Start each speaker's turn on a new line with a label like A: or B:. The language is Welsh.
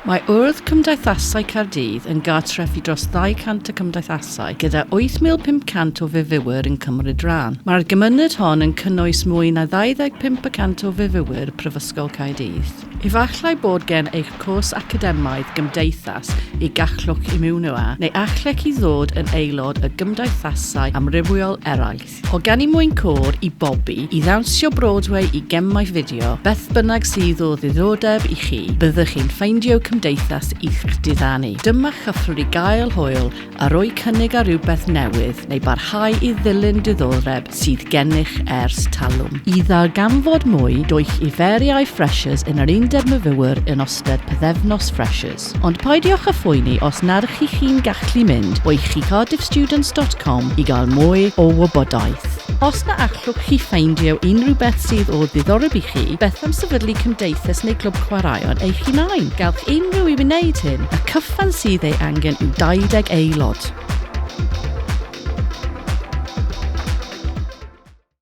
A: Mae Urdd Cymdeithasau Caerdydd yn gartref i dros 200 o cymdeithasau, gyda 8,500 o fyfyrwyr yn cymryd rhan. Mae'r gymuned hon yn cynnwys mwy na 25 y cant o fyfyrwyr Prifysgol Caerdydd. Efallai bod gen eich cwrs academaidd gymdeithas y gallwch ymuno â, neu allech chi ddod yn aelod o gymdeithasau amrywiol eraill. O ganu mwyn côr i bobi, i ddawnsio Broadway i gemau fideo, beth bynnag sydd o ddiddordeb i chi, byddwch chi'n ffeindio cymdeithas i'ch diddanu. Dyma chyfle i gael hwyl a rhoi cynnig ar rywbeth newydd neu barhau i ddilyn diddordeb sydd gennych ers talwm. I ddarganfod mwy, dowch i Feriau Freshers yn yr Undeb Myfyrwyr yn ystod Pythefnos Freshers. Ond peidiwch â phoeni os nad ych chi'n gallu mynd, ewch i cardiffstudents.com i gael mwy o wybodaeth. Os na allwch chi ffeindio unrhyw beth sydd o ddiddoreb i chi, beth am sefydlu cymdeithas neu glwb chwaraeon eich hunain? Gallwch unrhyw un wneud hyn, y cyfan sydd ei angen yw 20 aelod.